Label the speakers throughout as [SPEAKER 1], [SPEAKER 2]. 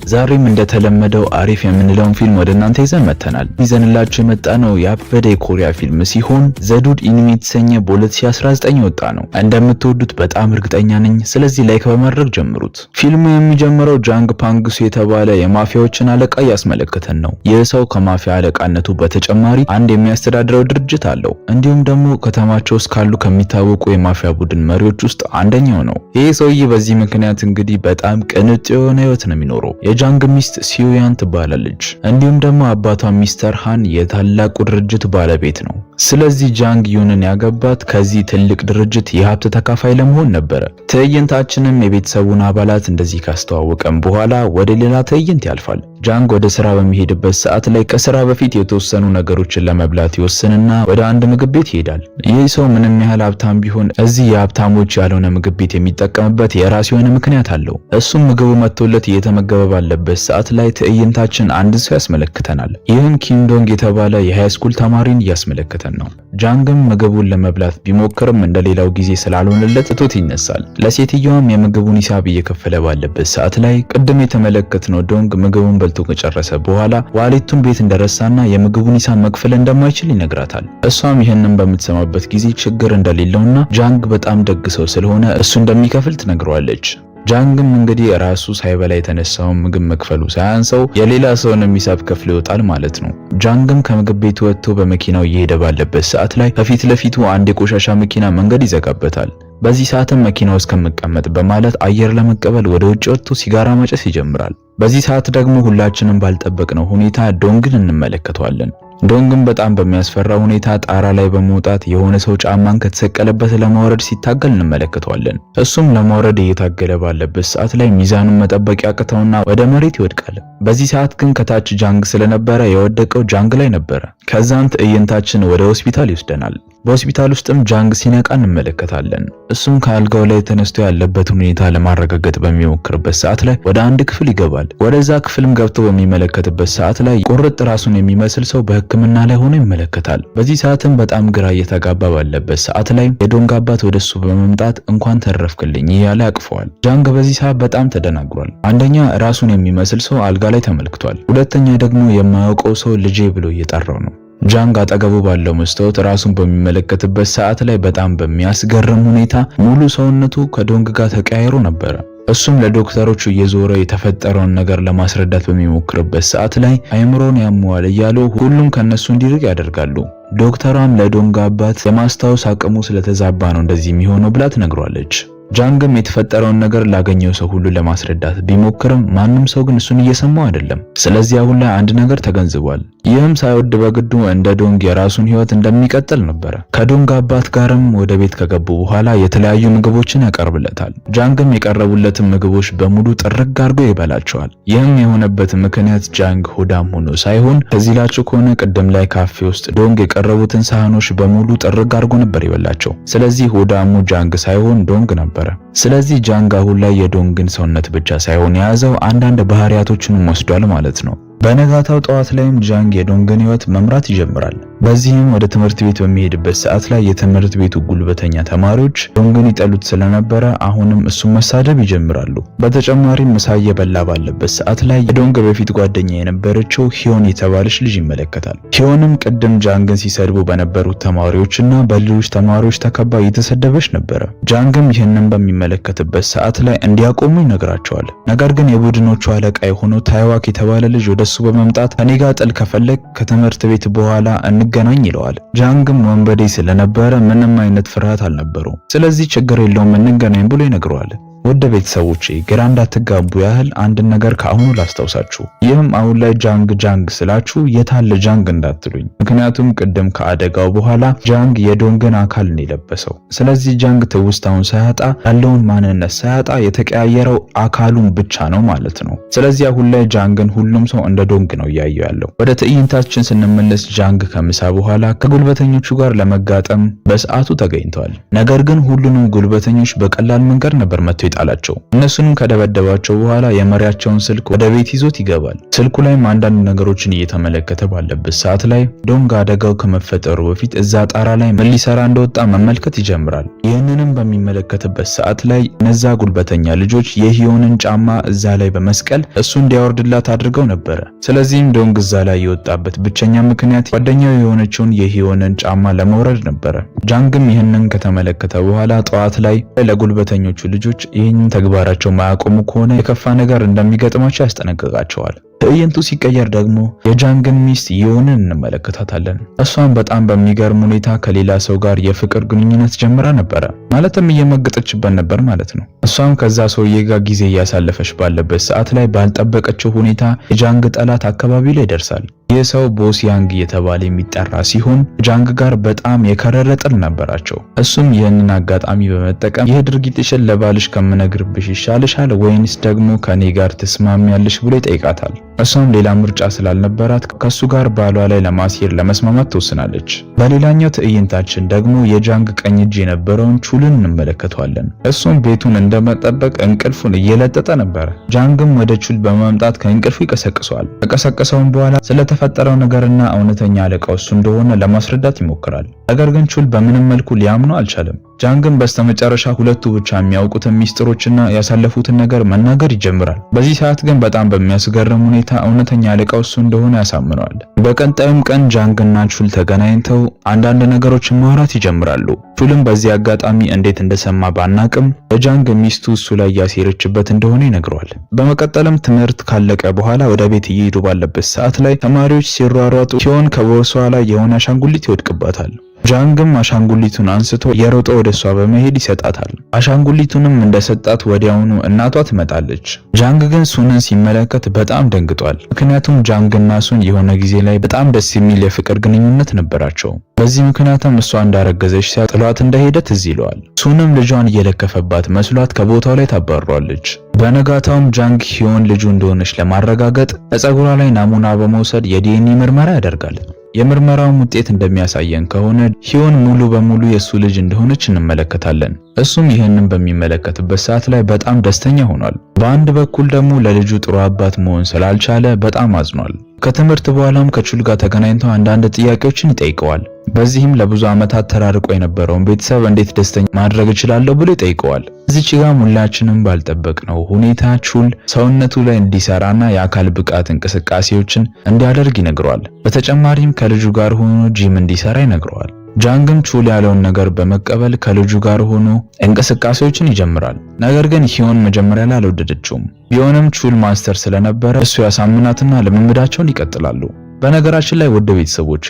[SPEAKER 1] ዛሬም እንደተለመደው አሪፍ የምንለውን ፊልም ወደ እናንተ ይዘን መጥተናል። ይዘንላችሁ የመጣነው ያበደ የኮሪያ ፊልም ሲሆን The Dude in Me የተሰኘ በ2019 የወጣ ነው። እንደምትወዱት በጣም እርግጠኛ ነኝ። ስለዚህ like በማድረግ ጀምሩት። ፊልሙ የሚጀምረው ጃንግ ፓንግሱ የተባለ የማፊያዎችን አለቃ እያስመለከተን ነው። ይህ ሰው ከማፊያ አለቃነቱ በተጨማሪ አንድ የሚያስተዳድረው ድርጅት አለው። እንዲሁም ደግሞ ከተማቸው ውስጥ ካሉ ከሚታወቁ የማፊያ ቡድን መሪዎች ውስጥ አንደኛው ነው። ይህ ሰውዬ በዚህ ምክንያት እንግዲህ በጣም ቅንጡ የሆነ ህይወት ነው የሚኖረው። የጃንግ ሚስት ሲዩያን ትባላለች። እንዲሁም ደግሞ አባቷ ሚስተር ሃን የታላቁ ድርጅት ባለቤት ነው። ስለዚህ ጃንግ ዩንን ያገባት ከዚህ ትልቅ ድርጅት የሀብት ተካፋይ ለመሆን ነበረ። ትዕይንታችንም የቤተሰቡን አባላት እንደዚህ ካስተዋወቀም በኋላ ወደ ሌላ ትዕይንት ያልፋል። ጃንግ ወደ ስራ በሚሄድበት ሰዓት ላይ ከስራ በፊት የተወሰኑ ነገሮችን ለመብላት ይወስንና ወደ አንድ ምግብ ቤት ይሄዳል። ይህ ሰው ምንም ያህል ሀብታም ቢሆን እዚህ የሀብታሞች ያልሆነ ምግብ ቤት የሚጠቀምበት የራሱ የሆነ ምክንያት አለው። እሱም ምግቡ መጥቶለት እየተመገበ ባለበት ሰዓት ላይ ትዕይንታችን አንድ ሰው ያስመለክተናል። ይህም ኪም ዶንግ የተባለ የ high school ተማሪን እያስመለከተን ነው። ጃንግም ምግቡን ለመብላት ቢሞክርም እንደሌላው ጊዜ ስላልሆነለት ትቶት ይነሳል። ለሴትየዋም የምግቡን ሂሳብ እየከፈለ ባለበት ሰዓት ላይ ቅድም የተመለከትነው ዶንግ ምግቡን በልቶ ከጨረሰ በኋላ wallet ኡን ቤት እንደረሳና የምግቡን ሂሳብ መክፈል እንደማይችል ይነግራታል። እሷም ይህንን በምትሰማበት ጊዜ ችግር እንደሌለውና ጃንግ በጣም ደግ ሰው ስለሆነ እሱ እንደሚከፍል ትነግረዋለች። ጃንግም እንግዲህ ራሱ ሳይበላ የተነሳውን ምግብ መክፈሉ ሳያንሰው የሌላ ሰውንም ሂሳብ ከፍሎ ይወጣል ማለት ነው። ጃንግም ከምግብ ቤቱ ወጥቶ በመኪናው እየሄደ ባለበት ሰዓት ላይ ከፊት ለፊቱ አንድ የቆሻሻ መኪና መንገድ ይዘጋበታል። በዚህ ሰዓትም መኪናው እስከምቀመጥ በማለት አየር ለመቀበል ወደ ውጭ ወጥቶ ሲጋራ ማጨስ ይጀምራል። በዚህ ሰዓት ደግሞ ሁላችንም ባልጠበቅነው ሁኔታ ዶንግን እንመለከተዋለን። ዶንግን በጣም በሚያስፈራ ሁኔታ ጣራ ላይ በመውጣት የሆነ ሰው ጫማን ከተሰቀለበት ለማውረድ ሲታገል እንመለከተዋለን። እሱም ለማውረድ እየታገለ ባለበት ሰዓት ላይ ሚዛኑን መጠበቅ ያቅተውና ወደ መሬት ይወድቃል። በዚህ ሰዓት ግን ከታች ጃንግ ስለነበረ የወደቀው ጃንግ ላይ ነበረ። ከዛም ትዕይንታችን ወደ ሆስፒታል ይወስደናል። በሆስፒታል ውስጥም ጃንግ ሲነቃ እንመለከታለን። እሱም ከአልጋው ላይ ተነስቶ ያለበትን ሁኔታ ለማረጋገጥ በሚሞክርበት ሰዓት ላይ ወደ አንድ ክፍል ይገባል። ወደዛ ክፍልም ገብቶ በሚመለከትበት ሰዓት ላይ ቁርጥ ራሱን የሚመስል ሰው በሕክምና ላይ ሆኖ ይመለከታል። በዚህ ሰዓትም በጣም ግራ እየተጋባ ባለበት ሰዓት ላይ የዶንግ አባት ወደሱ በመምጣት እንኳን ተረፍክልኝ እያለ ያቅፈዋል። ጃንግ በዚህ ሰዓት በጣም ተደናግሯል። አንደኛ ራሱን የሚመስል ሰው አልጋ ላይ ተመልክቷል። ሁለተኛ ደግሞ የማያውቀው ሰው ልጄ ብሎ እየጠራው ነው። ጃንግ አጠገቡ ባለው መስታወት ራሱን በሚመለከትበት ሰዓት ላይ በጣም በሚያስገርም ሁኔታ ሙሉ ሰውነቱ ከዶንግ ጋር ተቀያይሮ ነበረ። እሱም ለዶክተሮቹ እየዞረ የተፈጠረውን ነገር ለማስረዳት በሚሞክርበት ሰዓት ላይ አይምሮን ያመዋል እያሉ ሁሉም ከነሱ እንዲርቅ ያደርጋሉ። ዶክተሯም ለዶንግ አባት የማስታወስ አቅሙ ስለተዛባ ነው እንደዚህ የሚሆነው ብላ ትነግሯለች። ጃንግም የተፈጠረውን ነገር ላገኘው ሰው ሁሉ ለማስረዳት ቢሞክርም ማንም ሰው ግን እሱን እየሰማው አይደለም። ስለዚህ አሁን ላይ አንድ ነገር ተገንዝቧል። ይህም ሳይወድ በግዱ እንደ ዶንግ የራሱን ህይወት እንደሚቀጥል ነበረ። ከዶንግ አባት ጋርም ወደ ቤት ከገቡ በኋላ የተለያዩ ምግቦችን ያቀርብለታል። ጃንግም የቀረቡለትን ምግቦች በሙሉ ጥርግ አድርጎ ይበላቸዋል። ይህም የሆነበት ምክንያት ጃንግ ሆዳም ሆኖ ሳይሆን ትዝ ይላችሁ ከሆነ ቅድም ላይ ካፌ ውስጥ ዶንግ የቀረቡትን ሳህኖች በሙሉ ጥርግ አድርጎ ነበር የበላቸው። ስለዚህ ሆዳሙ ጃንግ ሳይሆን ዶንግ ነበር። ስለዚህ ጃንግ አሁን ላይ የዶንግን ሰውነት ብቻ ሳይሆን የያዘው አንዳንድ ባህሪያቶችንም ወስዷል ማለት ነው። በነጋታው ጠዋት ላይም ጃንግ የዶንግን ህይወት መምራት ይጀምራል። በዚህም ወደ ትምህርት ቤት በሚሄድበት ሰዓት ላይ የትምህርት ቤቱ ጉልበተኛ ተማሪዎች ዶንግን ይጠሉት ስለነበረ አሁንም እሱን መሳደብ ይጀምራሉ። በተጨማሪም ምሳ እየበላ ባለበት ሰዓት ላይ የዶንግ በፊት ጓደኛ የነበረችው ሂዮን የተባለች ልጅ ይመለከታል። ሂዮንም ቅድም ጃንግን ሲሰድቡ በነበሩት ተማሪዎችና በሌሎች ተማሪዎች ተከባ እየተሰደበች ነበረ። ጃንግም ይህንን በሚመለከትበት ሰዓት ላይ እንዲያቆሙ ይነግራቸዋል። ነገር ግን የቡድኖቹ አለቃ የሆነው ታይዋክ የተባለ ልጅ ወደሱ በመምጣት ከኔ ጋር ጥል ከፈለግ ከትምህርት ቤት በኋላ እንገናኝ ይለዋል። ጃንግም ወንበዴ ስለነበረ ምንም አይነት ፍርሃት አልነበረውም። ስለዚህ ችግር የለውም እንገናኝ ብሎ ይነግረዋል። ውድ ቤተሰቦቼ ግራ እንዳትጋቡ ያህል አንድን ነገር ከአሁኑ ላስታውሳችሁ። ይህም አሁን ላይ ጃንግ ጃንግ ስላችሁ የታለ ጃንግ እንዳትሉኝ፣ ምክንያቱም ቅድም ከአደጋው በኋላ ጃንግ የዶንግን አካል ነው የለበሰው። ስለዚህ ጃንግ ትውስታውን ሳያጣ ያለውን ማንነት ሳያጣ የተቀያየረው አካሉን ብቻ ነው ማለት ነው። ስለዚህ አሁን ላይ ጃንግን ሁሉም ሰው እንደ ዶንግ ነው እያየው ያለው። ወደ ትዕይንታችን ስንመለስ ጃንግ ከምሳ በኋላ ከጉልበተኞቹ ጋር ለመጋጠም በሰዓቱ ተገኝተዋል። ነገር ግን ሁሉንም ጉልበተኞች በቀላል መንገድ ነበር መጥቶ የጣላቸው። እነሱንም ከደበደባቸው በኋላ የመሪያቸውን ስልክ ወደ ቤት ይዞት ይገባል። ይገባል። ስልኩ ላይም አንዳንድ ነገሮችን እየተመለከተ ባለበት ሰዓት ላይ ዶንግ አደጋው ከመፈጠሩ በፊት እዛ ጣራ ላይ ምን ሊሰራ እንደወጣ መመልከት ይጀምራል። ይህንንም በሚመለከትበት ሰዓት ላይ እነዛ ጉልበተኛ ልጆች የሂዮንን ጫማ እዛ ላይ በመስቀል እሱ እንዲያወርድላት አድርገው ነበረ። ስለዚህም ዶንግ እዛ ላይ የወጣበት ብቸኛ ምክንያት ጓደኛው የሆነችውን የሂዮንን ጫማ ለመውረድ ነበረ። ጃንግም ይህንን ከተመለከተ በኋላ ጠዋት ላይ ለጉልበተኞቹ ልጆች ይህንን ተግባራቸው ማያቆሙ ከሆነ የከፋ ነገር እንደሚገጥማቸው ያስጠነቅቃቸዋል። ትዕይንቱ ሲቀየር ደግሞ የጃንግን ሚስት ዮንን እንመለከታታለን። እሷም በጣም በሚገርም ሁኔታ ከሌላ ሰው ጋር የፍቅር ግንኙነት ጀምራ ነበረ። ማለትም እየመገጠችበት ነበር ማለት ነው። እሷም ከዛ ሰውዬ ጋር ጊዜ እያሳለፈች ባለበት ሰዓት ላይ ባልጠበቀችው ሁኔታ የጃንግ ጠላት አካባቢ ላይ ይደርሳል። ይህ ሰው ቦስ ያንግ እየተባለ የሚጠራ ሲሆን ጃንግ ጋር በጣም የከረረ ጥል ነበራቸው። እሱም ይህንን አጋጣሚ በመጠቀም ይህ ድርጊትሽን ለባልሽ ከምነግርብሽ ይሻልሻል ወይንስ ደግሞ ከኔ ጋር ትስማሚያለሽ ብሎ ይጠይቃታል። እሷም ሌላ ምርጫ ስላልነበራት ከሱ ጋር ባሏ ላይ ለማሴር ለመስማማት ትወስናለች። በሌላኛው ትዕይንታችን ደግሞ የጃንግ ቀኝ እጅ የነበረውን ቹልን እንመለከተዋለን። እሱም ቤቱን እንደመጠበቅ እንቅልፉን እየለጠጠ ነበረ። ጃንግም ወደ ቹል በመምጣት ከእንቅልፉ ይቀሰቅሰዋል። ከቀሰቀሰውም በኋላ ስለተፈጠረው ነገርና እውነተኛ አለቃው እሱ እንደሆነ ለማስረዳት ይሞክራል። ነገር ግን ቹል በምንም መልኩ ሊያምነው አልቻለም። ጃንግም በስተመጨረሻ ሁለቱ ብቻ የሚያውቁትን ሚስጥሮችና ያሳለፉትን ነገር መናገር ይጀምራል። በዚህ ሰዓት ግን በጣም በሚያስገርም ሁኔታ እውነተኛ አለቃው እሱ እንደሆነ ያሳምነዋል። በቀጣዩም ቀን ጃንግና ቹል ተገናኝተው አንዳንድ ነገሮችን ማውራት ይጀምራሉ። ቹልም በዚህ አጋጣሚ እንዴት እንደሰማ ባናቅም ለጃንግ ሚስቱ እሱ ላይ ያሴረችበት እንደሆነ ይነግረዋል። በመቀጠልም ትምህርት ካለቀ በኋላ ወደ ቤት እየሄዱ ባለበት ሰዓት ላይ ተማሪዎች ሲሯሯጡ ሲሆን ከቦርሳዋ ላይ የሆነ አሻንጉሊት ይወድቅባታል። ጃንግም አሻንጉሊቱን አንስቶ የሮጠ ወደ እሷ በመሄድ ይሰጣታል። አሻንጉሊቱንም እንደሰጣት ወዲያውኑ እናቷ ትመጣለች። ጃንግ ግን ሱንን ሲመለከት በጣም ደንግጧል። ምክንያቱም ጃንግና ሱን የሆነ ጊዜ ላይ በጣም ደስ የሚል የፍቅር ግንኙነት ነበራቸው። በዚህ ምክንያትም እሷ እንዳረገዘች ሲያውቅ ጥሏት እንደሄደ ትዝ ይለዋል። ሱንም ልጇን እየለከፈባት መስሏት ከቦታው ላይ ታባሯለች። በነጋታውም ጃንግ ሂዮን ልጁ እንደሆነች ለማረጋገጥ ከፀጉሯ ላይ ናሙና በመውሰድ የዲኤንኤ ምርመራ ያደርጋል። የምርመራውን ውጤት እንደሚያሳየን ከሆነ ሂዮን ሙሉ በሙሉ የሱ ልጅ እንደሆነች እንመለከታለን። እሱም ይህንን በሚመለከትበት ሰዓት ላይ በጣም ደስተኛ ሆኗል። በአንድ በኩል ደግሞ ለልጁ ጥሩ አባት መሆን ስላልቻለ በጣም አዝኗል። ከትምህርት በኋላም ከቹል ጋር ተገናኝተው አንዳንድ ጥያቄዎችን ይጠይቀዋል። በዚህም ለብዙ ዓመታት ተራርቆ የነበረውን ቤተሰብ እንዴት ደስተኛ ማድረግ እችላለሁ ብሎ ይጠይቀዋል። እዚች ጋር ሁላችንም ባልጠበቅነው ሁኔታ ቹል ሰውነቱ ላይ እንዲሰራና የአካል ብቃት እንቅስቃሴዎችን እንዲያደርግ ይነግረዋል። በተጨማሪም ከልጁ ጋር ሆኖ ጂም እንዲሰራ ይነግረዋል። ጃንግም ቹል ያለውን ነገር በመቀበል ከልጁ ጋር ሆኖ እንቅስቃሴዎችን ይጀምራል። ነገር ግን ሂዮን መጀመሪያ ላይ አልወደደችውም። ቢሆንም ቹል master ስለነበረ እሱ ያሳምናትና ልምምዳቸውን ይቀጥላሉ። በነገራችን ላይ ውድ ቤተሰቦቼ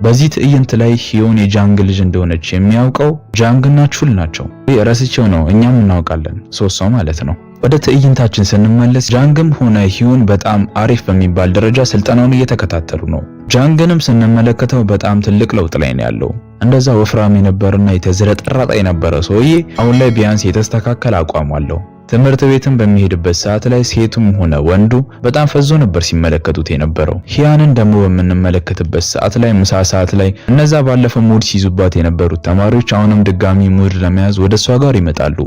[SPEAKER 1] በዚህ ትዕይንት ላይ ሂዮን የጃንግ ልጅ እንደሆነች የሚያውቀው ጃንግና ቹል ናቸው። ረስቼው ነው፣ እኛም እናውቃለን፣ ሶስት ሰው ማለት ነው። ወደ ትዕይንታችን ስንመለስ ጃንግም ሆነ ሂዮን በጣም አሪፍ በሚባል ደረጃ ስልጠናውን እየተከታተሉ ነው። ጃንግንም ስንመለከተው በጣም ትልቅ ለውጥ ላይ ነው ያለው። እንደዛ ወፍራም የነበረና የተዝረጠረጠ የነበረ ሰውዬ አሁን ላይ ቢያንስ የተስተካከለ አቋም አለው። ትምህርት ቤትም በሚሄድበት ሰዓት ላይ ሴቱም ሆነ ወንዱ በጣም ፈዞ ነበር ሲመለከቱት የነበረው። ሂያንን ደግሞ በምንመለከትበት ሰዓት ላይ ምሳ ሰዓት ላይ እነዛ ባለፈው mood ሲይዙባት የነበሩት ተማሪዎች አሁንም ድጋሚ mood ለመያዝ ወደ እሷ ጋር ይመጣሉ።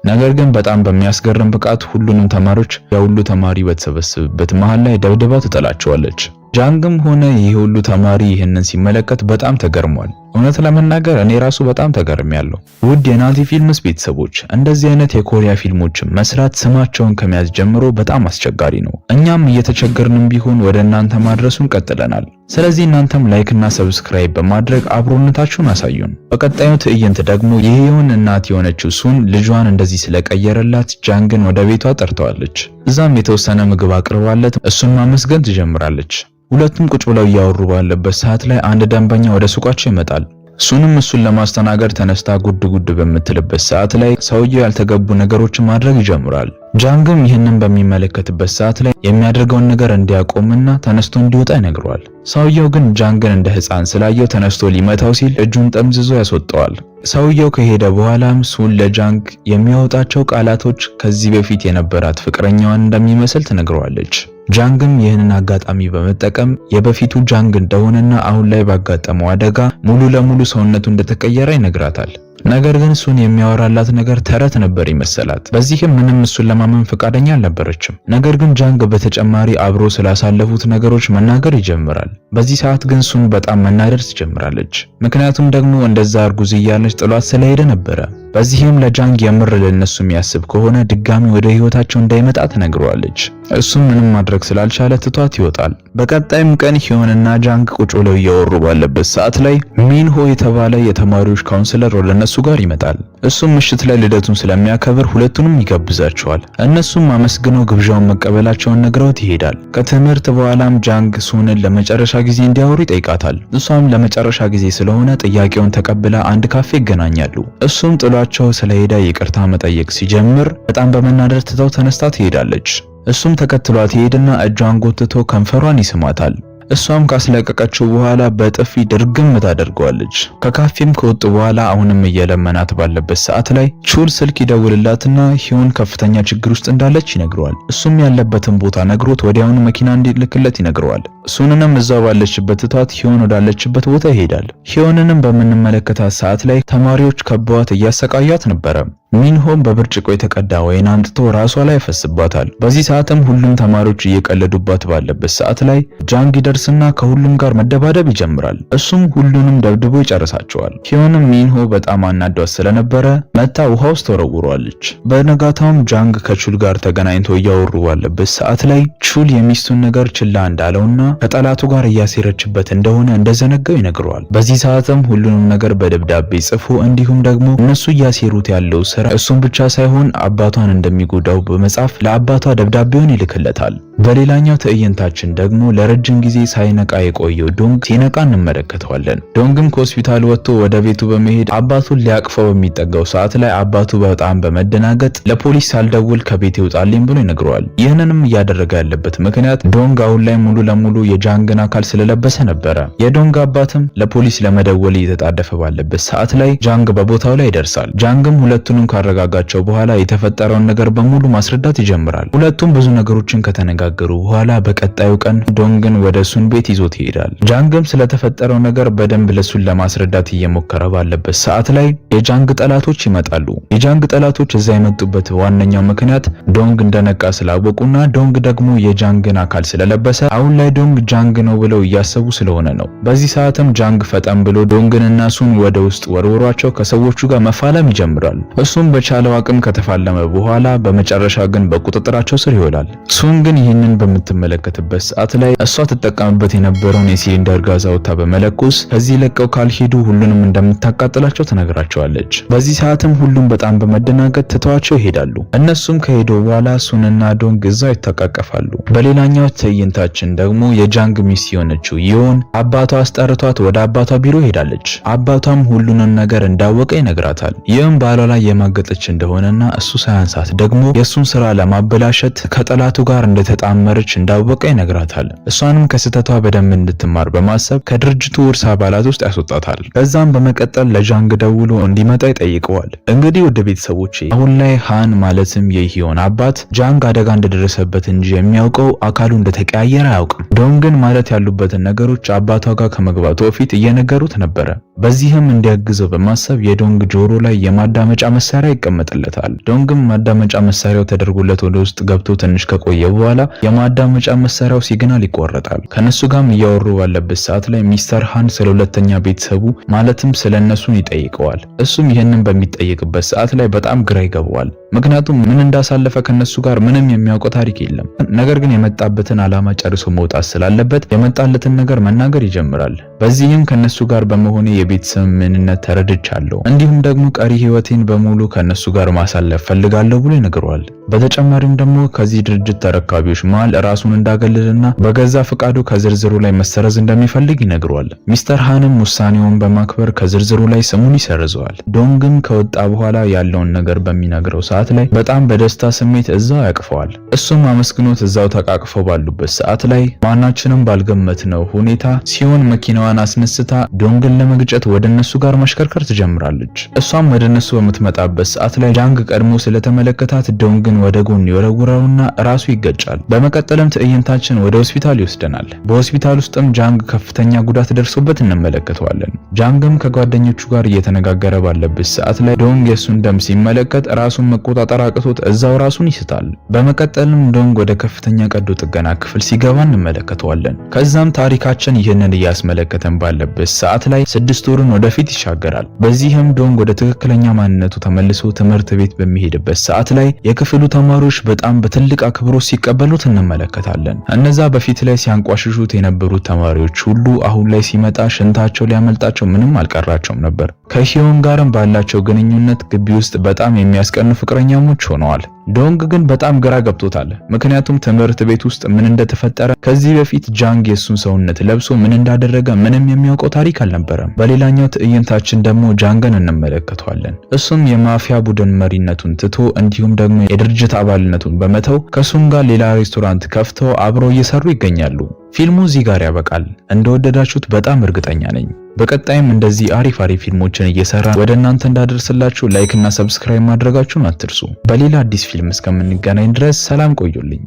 [SPEAKER 1] ነገር ግን በጣም በሚያስገርም ብቃት ሁሉንም ተማሪዎች ያ ሁሉ ተማሪ በተሰበሰበበት መሃል ላይ ደብድባ ትጥላቸዋለች። ጃንግም ሆነ ይህ ሁሉ ተማሪ ይህንን ሲመለከት በጣም ተገርሟል። እውነት ለመናገር እኔ ራሱ በጣም ተገርሜያለሁ። ውድ የናቲ ፊልምስ ቤተሰቦች እንደዚህ አይነት የኮሪያ ፊልሞችን መስራት ስማቸውን ከመያዝ ጀምሮ በጣም አስቸጋሪ ነው። እኛም እየተቸገርንም ቢሆን ወደ እናንተ ማድረሱን ቀጥለናል። ስለዚህ እናንተም like እና subscribe በማድረግ አብሮነታችሁን አሳዩን። በቀጣዩ ትዕይንት ደግሞ የሂዮን እናት የሆነችው ሱን ልጇን እንደዚህ ስለቀየረላት ጃንግን ወደ ቤቷ ጠርተዋለች። እዛም የተወሰነ ምግብ አቅርባለት እሱን ማመስገን ትጀምራለች። ሁለቱም ቁጭ ብለው እያወሩ ባለበት ሰዓት ላይ አንድ ደንበኛ ወደ ሱቃቸው ይመጣል። ሱንም እሱን ለማስተናገድ ተነስታ ጉድ ጉድ በምትልበት ሰዓት ላይ ሰውየው ያልተገቡ ነገሮችን ማድረግ ይጀምራል። ጃንግም ይህንን በሚመለከትበት ሰዓት ላይ የሚያደርገውን ነገር እንዲያቆምና ተነስቶ እንዲወጣ ይነግረዋል። ሰውየው ግን ጃንግን እንደ ሕፃን ስላየው ተነስቶ ሊመታው ሲል እጁን ጠምዝዞ ያስወጣዋል። ሰውየው ከሄደ በኋላም ሱን ለጃንግ የሚያወጣቸው ቃላቶች ከዚህ በፊት የነበራት ፍቅረኛዋን እንደሚመስል ትነግረዋለች። ጃንግም ይህንን አጋጣሚ በመጠቀም የበፊቱ ጃንግ እንደሆነና አሁን ላይ ባጋጠመው አደጋ ሙሉ ለሙሉ ሰውነቱ እንደተቀየረ ይነግራታል። ነገር ግን ሱን የሚያወራላት ነገር ተረት ነበር ይመሰላት። በዚህም ምንም እሱን ለማመን ፈቃደኛ አልነበረችም። ነገር ግን ጃንግ በተጨማሪ አብሮ ስላሳለፉት ነገሮች መናገር ይጀምራል። በዚህ ሰዓት ግን ሱን በጣም መናደድ ትጀምራለች። ምክንያቱም ደግሞ እንደዛ እርጉዝ እያለች ጥሏት ስለሄደ ነበረ። በዚህም ለጃንግ የምር ለነሱ የሚያስብ ከሆነ ድጋሚ ወደ ህይወታቸው እንዳይመጣ ትነግረዋለች። እሱም ምንም ማድረግ ስላልቻለ ትቷት ይወጣል። በቀጣይም ቀን ሂዮንና ጃንግ ቁጭ ብለው እያወሩ ባለበት ሰዓት ላይ ሚንሆ የተባለ የተማሪዎች counselor ወደ እነሱ ጋር ይመጣል። እሱም ምሽት ላይ ልደቱን ስለሚያከብር ሁለቱንም ይጋብዛቸዋል። እነሱም አመስግነው ግብዣውን መቀበላቸውን ነግረውት ይሄዳል። ከትምህርት በኋላም ጃንግ ሱንን ለመጨረሻ ጊዜ እንዲያወሩ ይጠይቃታል። እሷም ለመጨረሻ ጊዜ ስለሆነ ጥያቄውን ተቀብላ አንድ ካፌ ይገናኛሉ። እሱም ጥሏቸው ስለሄደ ይቅርታ መጠየቅ ሲጀምር በጣም በመናደድ ትተው ተነስታ ትሄዳለች። እሱም ተከትሏት ይሄድና እጇን ጎትቶ ከንፈሯን ይስማታል። እሷም ካስለቀቀችው በኋላ በጥፊ ድርግም ታደርገዋለች። ከካፌም ከወጡ በኋላ አሁንም እየለመናት ባለበት ሰዓት ላይ ቹል ስልክ ይደውልላትና ሂዮን ከፍተኛ ችግር ውስጥ እንዳለች ይነግረዋል። እሱም ያለበትን ቦታ ነግሮት ወዲያውኑ መኪና እንዲልክለት ይነግረዋል። ሱንንም እዛው ባለችበት ትቷት ሂዮን ወዳለችበት ቦታ ይሄዳል። ሂዮንንም በምንመለከታት ሰዓት ላይ ተማሪዎች ከበዋት እያሰቃያት ነበረ። ሚንሆም በብርጭቆ የተቀዳ ወይን አምጥቶ ራሷ ላይ ያፈስባታል። በዚህ ሰዓትም ሁሉም ተማሪዎች እየቀለዱባት ባለበት ሰዓት ላይ ጃንግ ይደርስና ከሁሉም ጋር መደባደብ ይጀምራል። እሱም ሁሉንም ደብድቦ ይጨርሳቸዋል። ሂዮንም ሚንሆ በጣም አናዷት ስለነበረ መታ ውሃ ውስጥ ተወረውሯለች። በነጋታውም ጃንግ ከቹል ጋር ተገናኝቶ እያወሩ ባለበት ሰዓት ላይ ቹል የሚስቱን ነገር ችላ እንዳለውና ከጠላቱ ጋር እያሴረችበት እንደሆነ እንደዘነጋው ይነግረዋል። በዚህ ሰዓትም ሁሉንም ነገር በደብዳቤ ጽፎ እንዲሁም ደግሞ እነሱ እያሴሩት ያለው ስራ እሱን ብቻ ሳይሆን አባቷን እንደሚጎዳው በመጻፍ ለአባቷ ደብዳቤውን ይልክለታል። በሌላኛው ትዕይንታችን ደግሞ ለረጅም ጊዜ ሳይነቃ የቆየው ዶንግ ሲነቃ እንመለከተዋለን። ዶንግም ከሆስፒታል ወጥቶ ወደ ቤቱ በመሄድ አባቱን ሊያቅፈው በሚጠጋው ሰዓት ላይ አባቱ በጣም በመደናገጥ ለፖሊስ ሳልደውል ከቤት ይውጣልኝ ብሎ ይነግረዋል። ይህንንም እያደረገ ያለበት ምክንያት ዶንግ አሁን ላይ ሙሉ ለሙሉ የጃንግን አካል ስለለበሰ ነበረ። የዶንግ አባትም ለፖሊስ ለመደወል እየተጣደፈ ባለበት ሰዓት ላይ ጃንግ በቦታው ላይ ይደርሳል። ጃንግም ሁለቱንም ካረጋጋቸው በኋላ የተፈጠረውን ነገር በሙሉ ማስረዳት ይጀምራል። ሁለቱም ብዙ ነገሮችን ከተነጋገሩ በኋላ በቀጣዩ ቀን ዶንግን ወደ ሱን ቤት ይዞት ይሄዳል። ጃንግም ስለተፈጠረው ነገር በደንብ ለሱን ለማስረዳት እየሞከረ ባለበት ሰዓት ላይ የጃንግ ጠላቶች ይመጣሉ። የጃንግ ጠላቶች እዛ የመጡበት ዋነኛው ምክንያት ዶንግ እንደነቃ ስላወቁና ዶንግ ደግሞ የጃንግን አካል ስለለበሰ አሁን ላይ ዶንግ ጃንግ ነው ብለው እያሰቡ ስለሆነ ነው። በዚህ ሰዓትም ጃንግ ፈጠን ብሎ ዶንግንና ሱን ወደ ውስጥ ወርውሯቸው ከሰዎቹ ጋር መፋለም ይጀምራል። እሱም በቻለው አቅም ከተፋለመ በኋላ በመጨረሻ ግን በቁጥጥራቸው ስር ይውላል። ሱን ግን ይህንን በምትመለከትበት ሰዓት ላይ እሷ ትጠቀምበት የነበረውን የሲሊንደር ጋዝ አውጥታ በመለኮስ ከዚህ ለቀው ካልሄዱ ሁሉንም እንደምታቃጥላቸው ትነግራቸዋለች። በዚህ ሰዓትም ሁሉም በጣም በመደናገጥ ትተዋቸው ይሄዳሉ። እነሱም ከሄዱ በኋላ ሱንና ዶንግ እዛው ይተቃቀፋሉ። በሌላኛው ትዕይንታችን ደግሞ የጃንግ ሚስት የሆነችው ይሆን አባቷ አስጠርቷት ወደ አባቷ ቢሮ ሄዳለች። አባቷም ሁሉንም ነገር እንዳወቀ ይነግራታል። ይህም ባሏ ላይ የማገጠች እንደሆነና እሱ ሳያንሳት ደግሞ የእሱን ስራ ለማበላሸት ከጠላቱ ጋር እንደተጣመረች እንዳወቀ ይነግራታል። እሷንም ከስህተቷ በደንብ እንድትማር በማሰብ ከድርጅቱ ውርስ አባላት ውስጥ ያስወጣታል። ከዛም በመቀጠል ለጃንግ ደውሎ እንዲመጣ ይጠይቀዋል። እንግዲህ ወደ ቤተሰቦቼ አሁን ላይ ሃን ማለትም የሂዮን አባት ጃንግ አደጋ እንደደረሰበት እንጂ የሚያውቀው አካሉ እንደተቀያየረ አያውቅም። ዶንግን ማለት ያሉበትን ነገሮች አባቷ ጋር ከመግባቱ በፊት እየነገሩት ነበረ። በዚህም እንዲያግዘው በማሰብ የዶንግ ጆሮ ላይ የማዳመጫ መሳሪያ ይቀመጥለታል። ዶንግም ማዳመጫ መሳሪያው ተደርጎለት ወደ ውስጥ ገብቶ ትንሽ ከቆየ በኋላ የማዳመጫ መሳሪያው signal ይቆረጣል። ከነሱ ጋርም እያወሩ ባለበት ሰዓት ላይ ሚስተር ሃን ስለ ሁለተኛ ቤተሰቡ ማለትም ስለ እነሱን ይጠይቀዋል። እሱም ይህንን በሚጠይቅበት ሰዓት ላይ በጣም ግራ ይገባዋል። ምክንያቱም ምን እንዳሳለፈ ከነሱ ጋር ምንም የሚያውቀው ታሪክ የለም። ነገር ግን የመጣበትን ዓላማ ጨርሶ መውጣት ስላለበት የመጣለትን ነገር መናገር ይጀምራል። በዚህም ከነሱ ጋር በመሆኔ የቤተሰብ ምንነት ተረድቻለሁ፣ እንዲሁም ደግሞ ቀሪ ህይወቴን በሙሉ ከነሱ ጋር ማሳለፍ ፈልጋለሁ ብሎ ይነግረዋል። በተጨማሪም ደግሞ ከዚህ ድርጅት ተረካቢዎች መሃል ራሱን እንዳገለለና በገዛ ፈቃዱ ከዝርዝሩ ላይ መሰረዝ እንደሚፈልግ ይነግረዋል። ሚስተር ሃንም ውሳኔውን በማክበር ከዝርዝሩ ላይ ስሙን ይሰርዘዋል። ዶንግም ከወጣ በኋላ ያለውን ነገር በሚነግረው ሰዓት ሰዓት ላይ በጣም በደስታ ስሜት እዛው ያቅፈዋል። እሱም አመስግኖት እዛው ተቃቅፈው ባሉበት ሰዓት ላይ ማናችንም ባልገመትነው ሁኔታ ሲሆን መኪናዋን አስነስታ ዶንግን ለመግጨት ወደ እነሱ ጋር ማሽከርከር ትጀምራለች። እሷም ወደ እነሱ በምትመጣበት ሰዓት ላይ ጃንግ ቀድሞ ስለተመለከታት ዶንግን ወደ ጎን ይወረውረውና ራሱ ይገጫል። በመቀጠልም ትዕይንታችን ወደ ሆስፒታል ይወስደናል። በሆስፒታል ውስጥም ጃንግ ከፍተኛ ጉዳት ደርሶበት እንመለከተዋለን። ጃንግም ከጓደኞቹ ጋር እየተነጋገረ ባለበት ሰዓት ላይ ዶንግ የሱን ደም ሲመለከት ራሱን መቆጣጠር አቅቶት እዛው ራሱን ይስታል። በመቀጠልም ዶንግ ወደ ከፍተኛ ቀዶ ጥገና ክፍል ሲገባ እንመለከተዋለን። ከዛም ታሪካችን ይህንን እያስመለከተን ባለበት ሰዓት ላይ 6 ወሩን ወደፊት ይሻገራል። በዚህም ዶንግ ወደ ትክክለኛ ማንነቱ ተመልሶ ትምህርት ቤት በሚሄድበት ሰዓት ላይ የክፍሉ ተማሪዎች በጣም በትልቅ አክብሮት ሲቀበሉት እንመለከታለን። እነዛ በፊት ላይ ሲያንቋሽሹት የነበሩት ተማሪዎች ሁሉ አሁን ላይ ሲመጣ ሽንታቸው ሊያመልጣቸው ምንም አልቀራቸውም ነበር። ከሂዮን ጋርም ባላቸው ግንኙነት ግቢ ውስጥ በጣም የሚያስቀኑ ፍቅረኛሞች ሆነዋል። ዶንግ ግን በጣም ግራ ገብቶታል። ምክንያቱም ትምህርት ቤት ውስጥ ምን እንደተፈጠረ፣ ከዚህ በፊት ጃንግ የሱን ሰውነት ለብሶ ምን እንዳደረገ ምንም የሚያውቀው ታሪክ አልነበረም። በሌላኛው ትዕይንታችን ደግሞ ጃንግን እንመለከተዋለን። እሱም የማፊያ ቡድን መሪነቱን ትቶ እንዲሁም ደግሞ የድርጅት አባልነቱን በመተው ከሱን ጋር ሌላ ሬስቶራንት ከፍተው አብረው እየሰሩ ይገኛሉ። ፊልሙ እዚህ ጋር ያበቃል። እንደወደዳችሁት በጣም እርግጠኛ ነኝ። በቀጣይም እንደዚህ አሪፍ አሪፍ ፊልሞችን እየሰራን ወደ እናንተ እንዳደርስላችሁ like እና subscribe ማድረጋችሁን አትርሱ። በሌላ አዲስ ፊልም እስከምንገናኝ ድረስ ሰላም ቆዩልኝ።